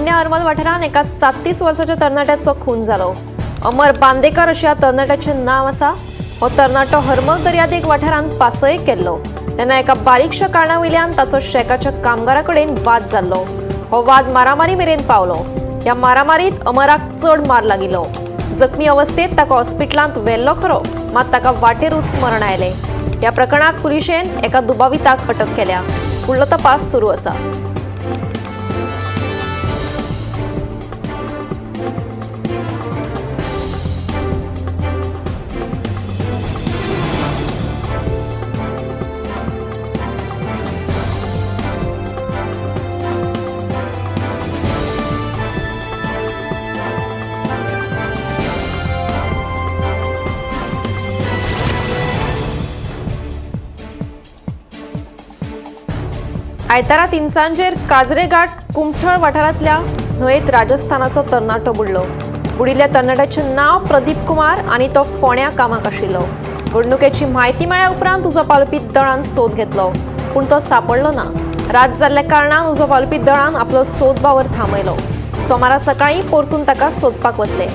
पेडण्या हरमल वाठारांत एका 37 वर्साच्या तरणाट्याचो खून जालो. अमर बांदेकर अशा ह्या तरणाट्याचें नांव आसा. हो तरणाटो हरमल दर्यादेग वाठारांत पासय केल्लो तेन्ना एका बारीकशा कारणा वयल्यान ताचो शेकाच्या कामगारा कडेन वाद जाल्लो. हो वाद मारामारी मेरेन पावलो. ह्या मारामारीत अमराक चड मार लागिल्लो. जखमी अवस्थेत ताका हॉस्पिटलांत व्हेल्लो खरो, मात ताका वाटेरूच मरण आयलें. ह्या प्रकरणात पुलिशेन एका दुबाविताक अटक केल्या. फुडलो तपास सुरू आसा. आयतारा तिनसांजेर काजरेघाट कुमठळ वाठारांतल्या न्हंयेत राजस्थानाचो तरणाटो बुडलो. बुडिल्ल्या तरणाट्याचें नांव प्रदीप कुमार आनी तो फोण्या कामाक आशिल्लो. घडणुकेची म्हायती मेळ्ळ्या उपरांत उजो पालोवपी दळान सोद घेतलो, पूण तो सापडलो ना. रात जाल्ल्या कारणान उजो पालोवपी दळान आपलो सोद वावर थांबयलो. सोमारा सकाळीं परतून ताका सोदपाक वतले.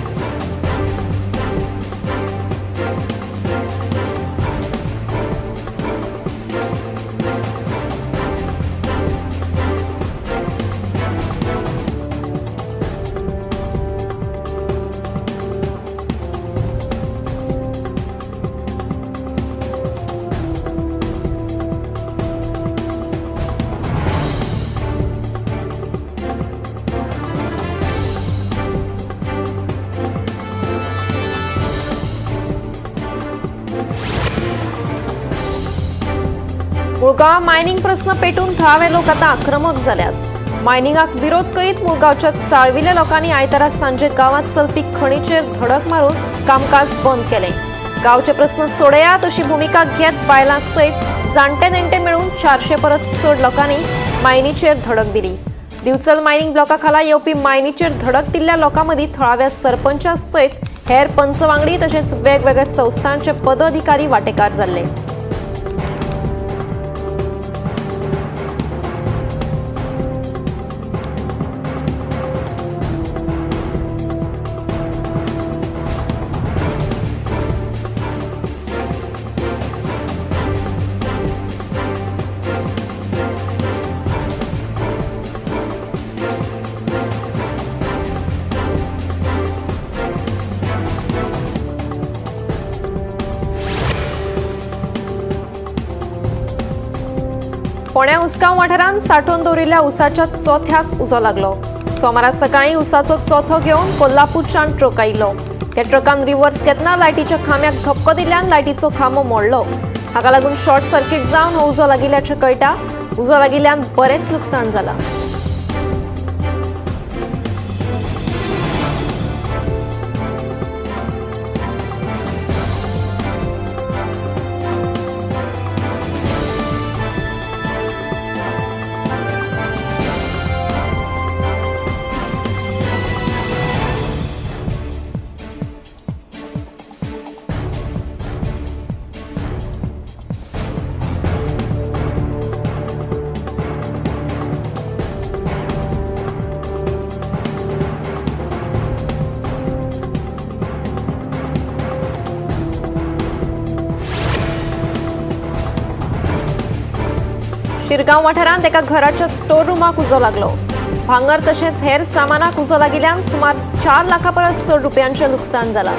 मुळगांव मायनिंग प्रस्न पेटून थळावे लोक आता आक्रमक जाल्यात. मायनिंगाक विरोध करीत मुळगांवच्या चाळविल्ल्या लोकांनी आयतारा सांजे गांवांत चलपी खणीचेर धडक मारून कामकाज बंद केलें. गांवचे प्रस्न सोडयात अशी भुमिका घेत बायलां सयत जाणटे नेणटे मेळून 400 परस चड लोकांनी मायनीचेर धडक दिली. दिवचल मायनिंग ब्लॉका खाला येवपी मायनीचेर धडक दिल्ल्या लोकां मदीं थळाव्या सरपंचा सयत हेर पंच वांगडी तशेंच वेगवेगळ्या संस्थांचे पदाधिकारी वाटेकार जाल्ले. फोण्या उसगांव वाठारांत सांठोवन दवरिल्ल्या उसाच्या चोथ्याक उजो लागलो. सोमारा सकाळीं उसाचो चोथो घेवन कोल्हापूरच्यान ट्रक आयिल्लो. त्या ट्रकान रिव्हर्स घेतना लायटीच्या खांब्याक धपको दिल्ल्यान लायटीचो खांबो मोडलो. हाका लागून शॉर्ट सर्किट जावन हो उजो लागिल्ल्याचें कळटा. उजो लागिल्ल्यान बरेंच लुकसाण जालां. शिरगांव वाठारांत एका घराच्या स्टोर रुमाक उजो लागलो. भांगर तशेंच हेर सामानाक उजो लागिल्ल्यान सुमार 4 लाखां परस चड रुपयांचें लुकसाण जालां.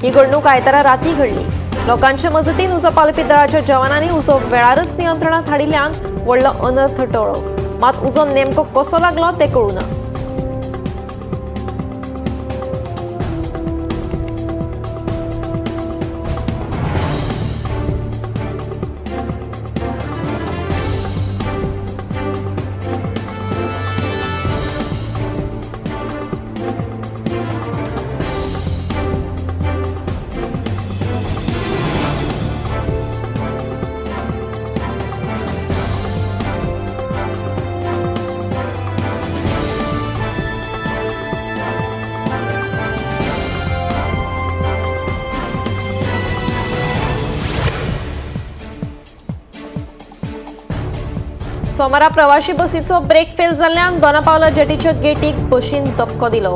ही घडणूक आयतारा राती घडली. लोकांचे मजतीन उजो पालोवपी दळाच्या जवानांनी उजो वेळारच नियंत्रणांत हाडिल्ल्यान व्हडलो अनर्थ टळ्ळो. मात उजो नेमको कसो लागलो तें कळूं ना. सोमारा प्रवाशी बसीचो ब्रेक फेल जाल्ल्यान दोनापावला जेटीच्या गेटीक बशीन धपको दिलो.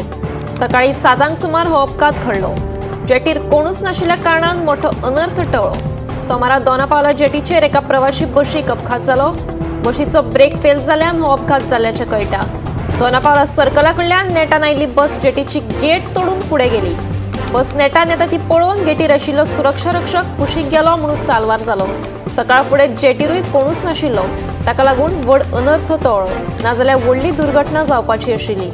सकाळी 7 सुमार हो अपघात घडलो. जेटीर कोणूच नाशिल्ल्या कारणान मोठो अनर्थ टळ्ळो. सोमारा दोनापावला जेटीचेर एका प्रवाशी बशीक अपघात जालो. बशीचो ब्रेक फेल जाल्ल्यान हो अपघात जाल्ल्याचें कळटा. दोनापावला सर्कला कडल्यान नेटान आयिल्ली बस जेटीची गेट तोडून फुडें गेली. बस नेटान येता ती पळोवन गेटीर आशिल्लो सुरक्षा रक्षक कुशीक गेलो म्हणून साल्वार जालो. सकाळ फुडें जेटीरूय कोणूच नाशिल्लो. ताका लागून व्हड अनर्थ टळ्ळो, नाजाल्यार व्हडली दुर्घटना जावपाची आशिल्ली.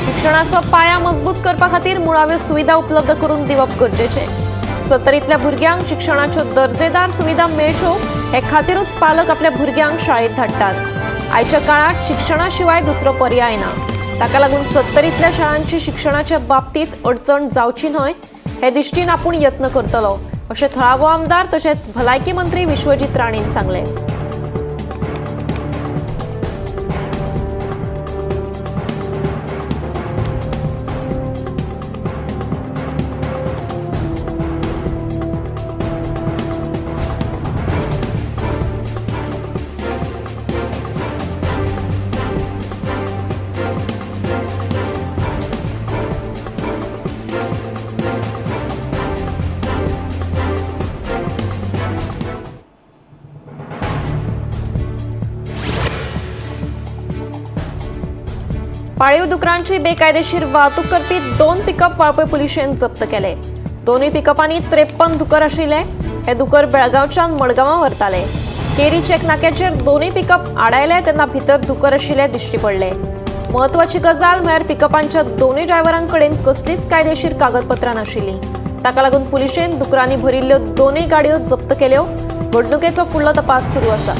शिक्षणाचो पाया मजबूत करपा खातीर मुळाव्यो सुविधा उपलब्ध करून दिवप गरजेचें. सत्तरींतल्या भुरग्यांक शिक्षणाच्यो दर्जेदार सुविधा मेळच्यो हे खातीरूच पालक आपल्या भुरग्यांक शाळेंत धाडटात. आयच्या काळांत शिक्षणा शिवाय दुसरो पर्याय ना. ताका लागून सत्तरींतल्या शाळांची शिक्षणाच्या बाबतींत अडचण जावची न्हय हे दृश्टीन आपूण यत्न करतलो अशें थळावो आमदार तशेंच भलायकी मंत्री विश्वजीत राणेन सांगलें. पाळीव दुकरांची बेकायदेशीर वाहतूक करपी 2 पिकअप वाळपय पुलिशेन जप्त केले. दोनूय पिकअपांनी 53 दुकर आशिल्ले. हे दुकर बेळगांवच्यान मडगांवां व्हरताले. केरी चेक नाक्याचेर दोनूय पिकअप आडायले तेन्ना भितर दुकर आशिल्ले दिश्टी पडले. म्हत्वाची गजाल म्हळ्यार पिकअपांच्या दोनूय ड्रायव्हरांकडेन कसलीच कायदेशीर कागदपत्रां नाशिल्लीं. ताका लागून पुलिशेन दुकरांनी भरिल्ल्यो दोनूय गाडयो जप्त केल्यो. घडणुकेचो फुडलो तपास सुरू आसा.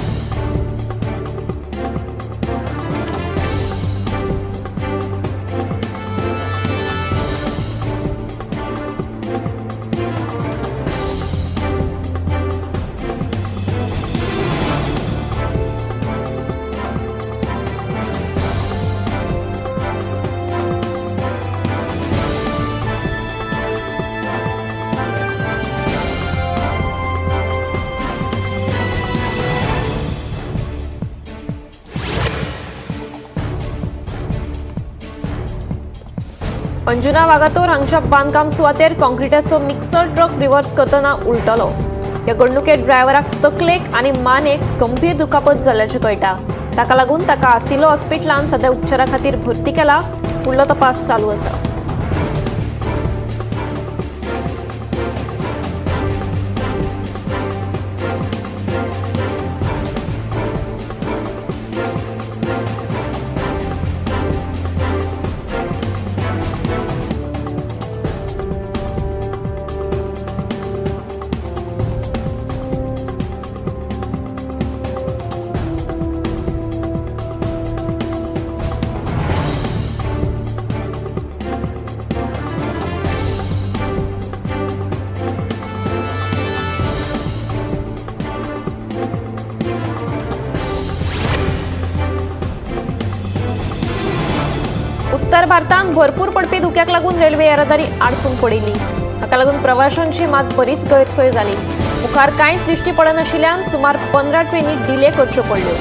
अंजुना वागातोर हांगच्या बांदकाम सुवातेर कॉन्क्रिटाचो मिक्सर ट्रक रिव्हर्स करतना उलटलो. ह्या घडणुकेत ड्रायव्हराक तकलेक आनी मानेक गंभीर दुखापत जाल्ल्याचें कळटा. ताका लागून ताका आसिलो हॉस्पिटलांत सद्या उपचारा खातीर भरती केला. फुडलो तपास चालू आसा. उत्तर भारतांत भरपूर पडपी धुक्याक लागून रेल्वे येरादारी आडकून पडिल्ली. हाका लागून प्रवाशांची मात बरीच गैरसोय जाली. मुखार कांयच दिश्टी पडनाशिल्ल्यान सुमार 15 ट्रेनी डिले करच्यो पडल्यो.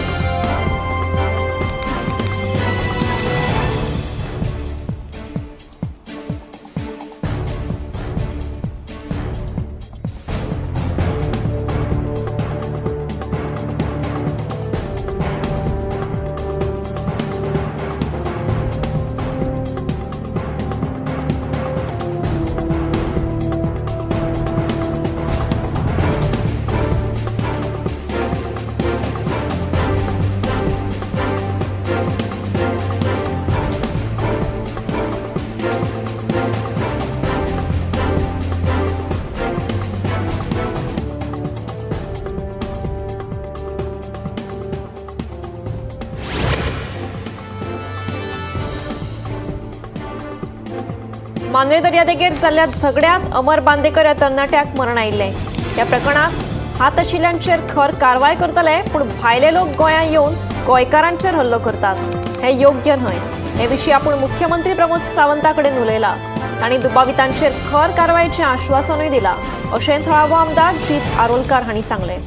मांद्रे दर्यादेगेर जाल्ल्या झगड्यांत अमर बांदेकर ह्या तरणाट्याक मरण आयिल्लें। ह्या प्रकरणात हात आशिल्ल्यांचेर खर कारवाय करतले, पूण भायले लोक गोंयांत येवन गोंयकारांचेर हल्लो करतात हें योग्य न्हय। हे विशीं आपूण मुख्यमंत्री प्रमोद सावंता कडेन उलयला। तांणी दुबावितांचेर खर कारवायेचें आश्वासनूय दिलां, अशें थळावो आमदार जीत आरोलकार हांणी सांगलें।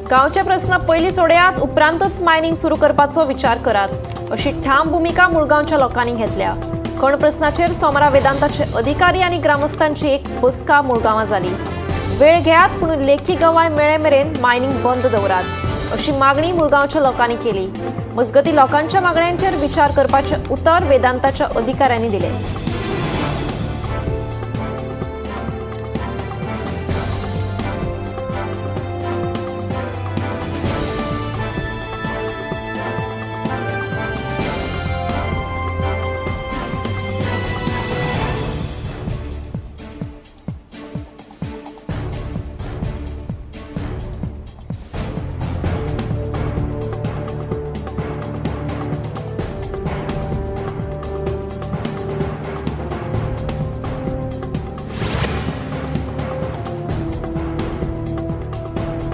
गांवचे प्रस्न पयलीं सोडयात, उपरांतच मायनिंग सुरू करपाचो विचार करात, अशी ठाम भुमिका मुळगांवच्या लोकांनी घेतल्या। खण प्रस्नाचेर सोमारा वेदांताचे अधिकारी आनी ग्रामस्थांची एक बसका मुळगांवां जाली। वेळ घेयात, पूण लेखी गवाय मेळे मेरेन मायनिंग बंद दवरात, अशी मागणी मुळगांवच्या लोकांनी केली। मजगतीं लोकांच्या मागण्यांचेर विचार करपाचें उतर वेदांताच्या अधिकाऱ्यांनी दिलें।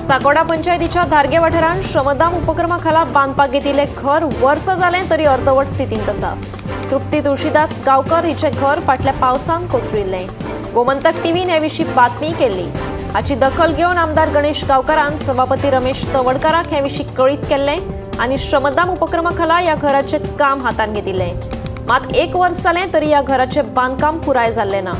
साकोडा पंचायतीच्या धारगे वाठारांत श्रमदान उपक्रमा खाला बांदपाक घेतिल्लें घर वर्स जालें तरी अर्दवट स्थितींत आसा। तृप्ती तुळशीदास गांवकर हिचें घर फाटल्या पावसान कोसळिल्लें। गोमंतक टीव्हीन हे विशीं बातमी केल्ली। हाची दखल घेवन आमदार गणेश गांवकारान सभापती रमेश तवडकाराक हे विशीं कळीत केल्लें आनी श्रमदान उपक्रमा खाला ह्या घराचें काम हातांत घेतिल्लें। मात एक वर्स जालें तरी ह्या घराचें बांदकाम पुराय जाल्लें ना।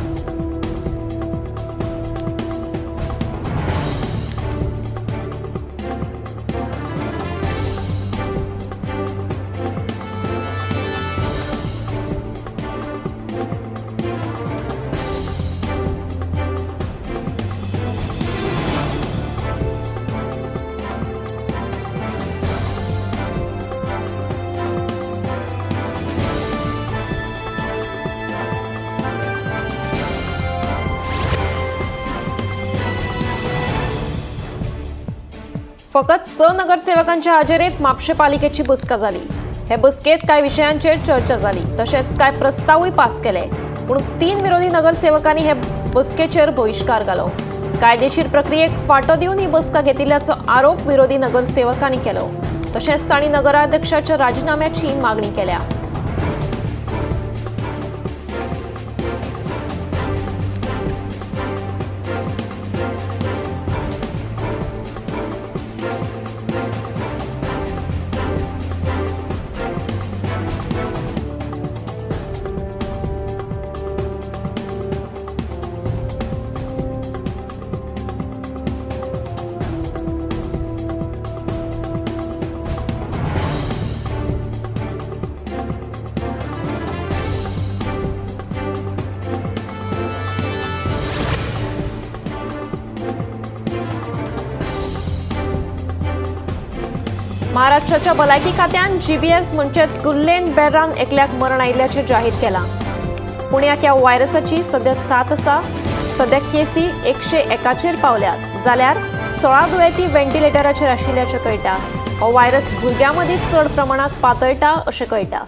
फकत 6 नगरसेवकांच्या हाजेरीत म्हापशें पालिकेची बसका जाली। हे बसकेत कांय विशयांचेर चर्चा जाली, तशेंच कांय प्रस्तावूय पास केले। पूण 3 विरोधी नगरसेवकांनी हे बसकेचेर बहिश्कार घालो। कायदेशीर प्रक्रियेक फाटो दिवन ही बसका घेतिल्ल्याचो आरोप विरोधी नगरसेवकांनी केलो। तशेंच तांणी नगराध्यक्षाच्या राजीनाम्याची मागणी केल्या। महाराष्ट्राच्या भलायकी खात्यान जीबीएस म्हणजेच गुल्लेन बेर्रान एकल्याक मरण आयिल्ल्याचें जाहीर केलां। पुण्याक ह्या व्हायरसाची सध्या साथ आसा। सध्या केसी 101 पावल्यात, जाल्यार 16 दुयेंती व्हेंटिलेटराचेर आशिल्ल्याचें कळटा। हो व्हायरस भुरग्यां मदीं चड प्रमाणांत पातळटा अशें कळटा।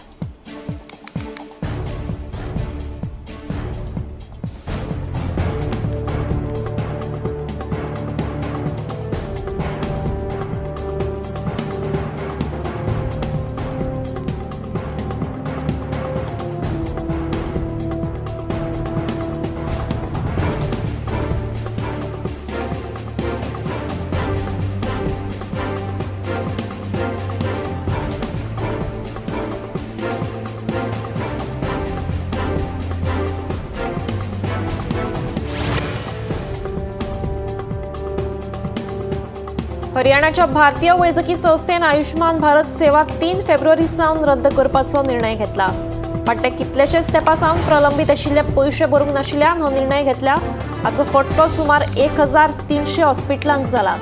हरियाणाच्या भारतीय वैजकी संस्थेन आयुष्मान भारत सेवा 3 फेब्रुवारी सावन रद्द करपाचो निर्णय घेतला। फाटल्या कितलेशेच तेंपा सावन प्रलंबीत आशिल्ले पयशे भरूंक नाशिल्ल्यान हो निर्णय घेतला। हाचो फटको सुमार 1300 हॉस्पिटलांक जाला।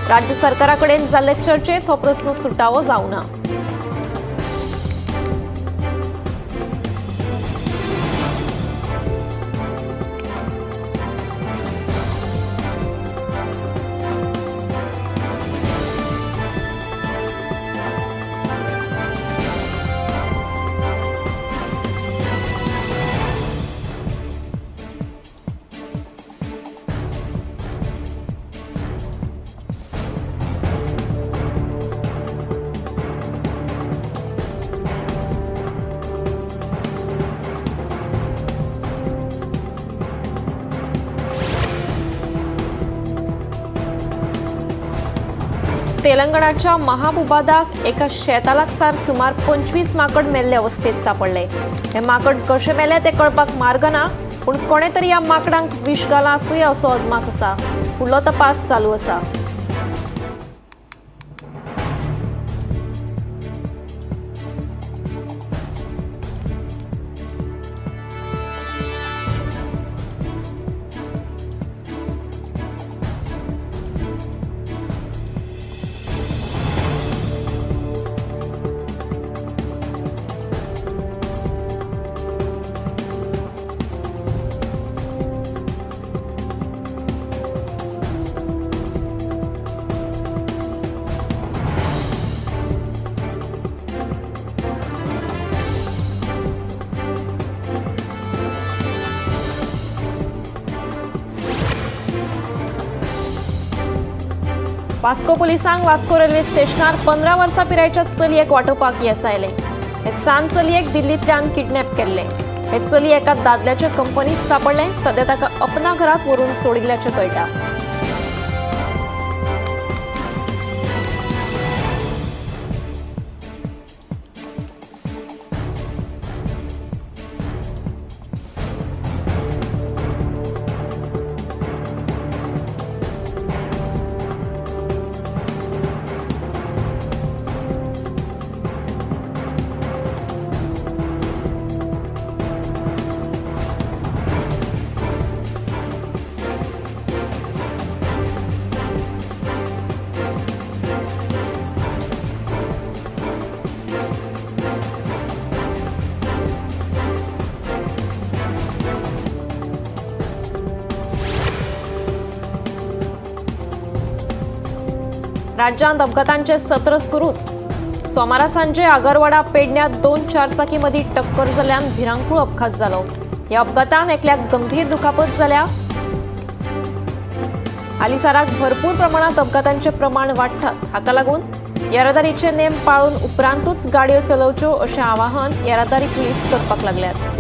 राज्य सरकारा कडेन जाल्ले चर्चेत हो प्रस्न सुटावो जावना। तेलंगणाच्या महाबुबादाक एका शेता लागसार सुमार 25 माकड मेल्ले अवस्थेत सापडले। हे माकड कशे मेले ते कळपाक मार्ग ना, पूण कोणे तरी ह्या माकडांक विश घालां आसुया असो अदमास आसा। फुडलो तपास चालू आसा। वास्को पोलिसांक वास्को रेल्वे स्टेशनार 15 वर्सां पिरायेच्या चलयेक वाटोवपाक येस आयलें। हे सान चलयेक दिल्लींतल्यान किडनॅप केल्लें। हे चली एका दादल्याच्या कंपनीत सापडलें। सद्या ताका अपना घरांत व्हरून सोडिल्ल्याचें कळटा। राज्यांत अपघातांचे सत्र सुरूच। सोमारा सांजे आगरवाडा पेडण्यात 2 चारचाकीमदी टक्कर जाल्ल्यान भिरांकूळ अपघात जालो। ह्या अपघातान एकल्याक गंभीर दुखापत जाल्या। हालींसराक भरपूर प्रमाणात अपघातांचे प्रमाण वाडटात। हाका लागून येरादारीचे नेम पाळून उपरांतूच गाडयो चलोवच्यो अशें आवाहन येरादारी पुलीस करपाक लागल्यात।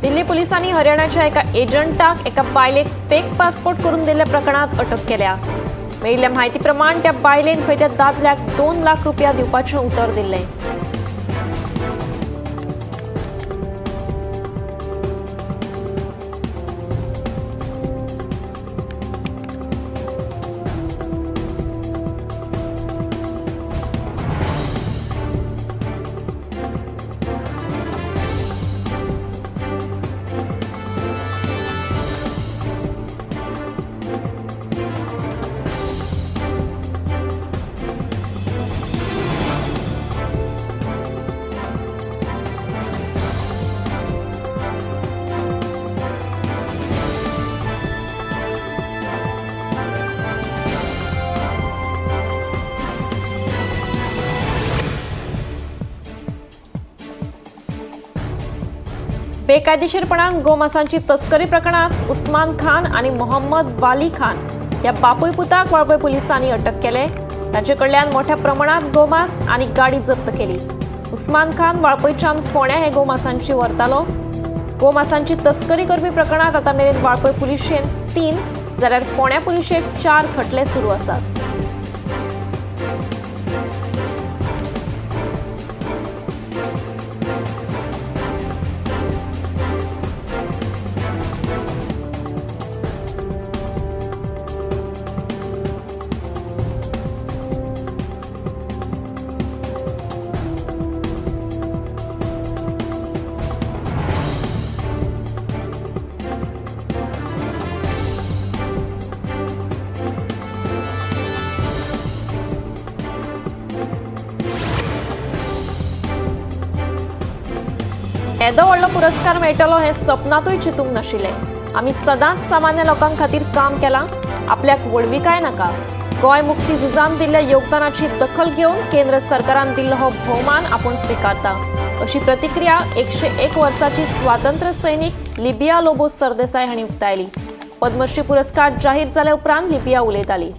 दिल्ली पोलिसांनी हरियाणाच्या एका एजंटाक एका बायलेक फेक पासपोर्ट करून दिल्ल्या प्रकरणात अटक केल्या। मेळिल्ल्या म्हायती प्रमाण त्या बायलेन खंय त्या दादल्याक 2 लाख रुपया दिवपाचें उतर दिल्लें। बेकायदेशीरपणान गोमासांची तस्करी प्रकरणात उस्मान खान आनी मोहम्मद वाली खान ह्या बापूय पुताक वाळपय पुलिसांनी अटक केले. ताचे कडल्यान मोठ्या प्रमाणात गोमांस आनी गाडी जप्त केली. उस्मान खान वाळपयच्यान फोंड्या हे गोमासांची व्हरतालो. गोमासांची तस्करी करपी प्रकरणात आतां मेरेन वाळपय पुलिशेन 3 जाल्यार फोंड्या पुलिशेक 4 खटले सुरू आसात. येदो व्हडलो पुरस्कार मेळटलो हें सपनांतूय चिंतूंक नाशिल्लें. आमी सदांच सामान्य लोकां खातीर काम केलां, आपल्याक व्हडविकाय नाका. गोंय मुक्ती झुजान दिल्ल्या योगदानाची दखल घेवन केंद्र सरकारान दिल्लो हो भोवमान आपूण स्विकारता, अशी प्रतिक्रिया 101 वर्साची स्वातंत्र्य सैनिक लिबिया लोबो सरदेसाय हांणी उक्तायली. पद्मश्री पुरस्कार जाहीर जाल्या उपरांत लिबिया उलयताली.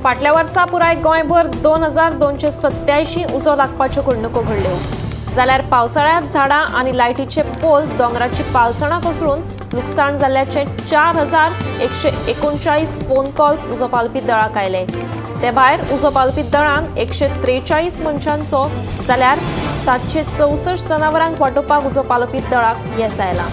फाटल्या वर्सा पुराय गोंयभर 2287 उजो लागपाच्यो घडणुको घडल्यो. जाल्यार पावसाळ्यांत झाडां आनी लायटीचे पोल दोंगराची पालसणां कोसळून लुकसाण जाल्ल्याचे 4139 फोन कॉल्स उजो पालपी दळाक आयले. ते भायर उजो पालपी दळान 143 मनशांचो जाल्यार 764 जनावरांक वाटोवपाक उजो पालपी दळाक येस आयलां.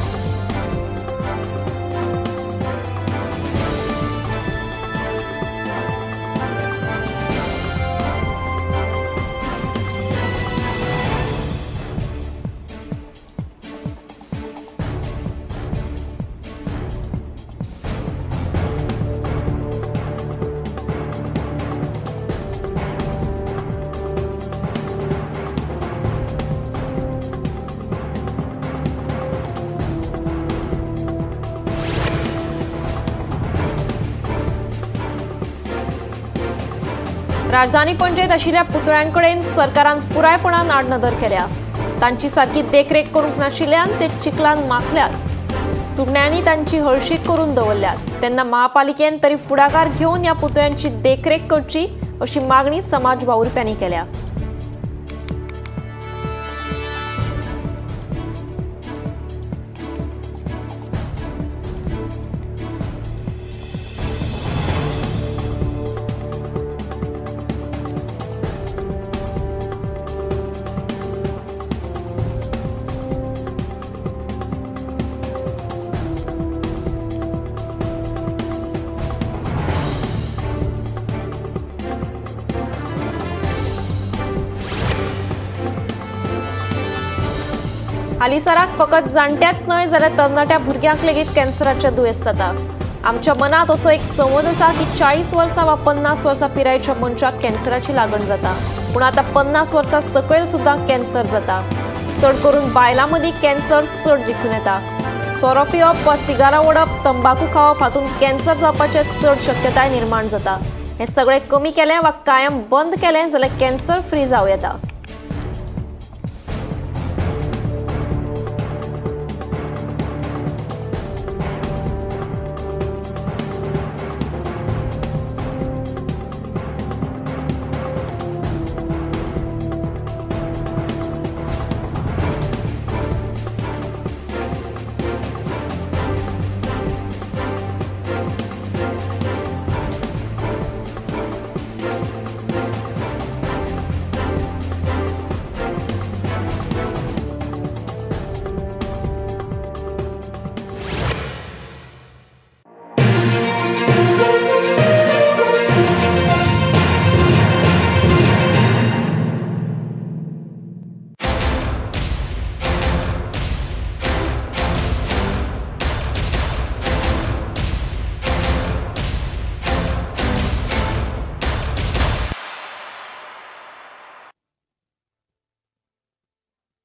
राजधानी पणजेत आशिल्ल्या पुतळ्यांकडेन सरकारान पुरायपणान आडनदर केल्या. तांची सारकी देखरेख करूंक नाशिल्ल्यान ते चिखलान माखल्यात. सुकण्यांनी तांची हळशीक करून दवरल्यात. तेन्ना महापालिकेन तरी फुडाकार घेवन ह्या पुतळ्यांची देखरेख करची अशी मागणी समाज वावुरप्यांनी केल्या. हालींसराक फकत जाणट्याच न्हय जाल्यार तरणाट्या भुरग्यांक लेगीत कॅन्सराचें दुयेंस जाता. आमच्या मनांत असो एक समज आसा की 40 वर्सां वा 50 वर्सां पिरायेच्या मनशाक कॅन्सराची लागण जाता, पूण आतां 50 वर्सां सकयल सुद्दां कॅन्सर जाता. चड करून बायलां मदीं कॅन्सर चड दिसून येता. सोरो पिवप वा सिगारां ओडप, तंबाकू खावप हातूंत कॅन्सर जावपाचे चड शक्यताय निर्माण जाता. हें सगळें कमी केलें वा कायम बंद केलें जाल्यार कॅन्सर फ्री जावं येता.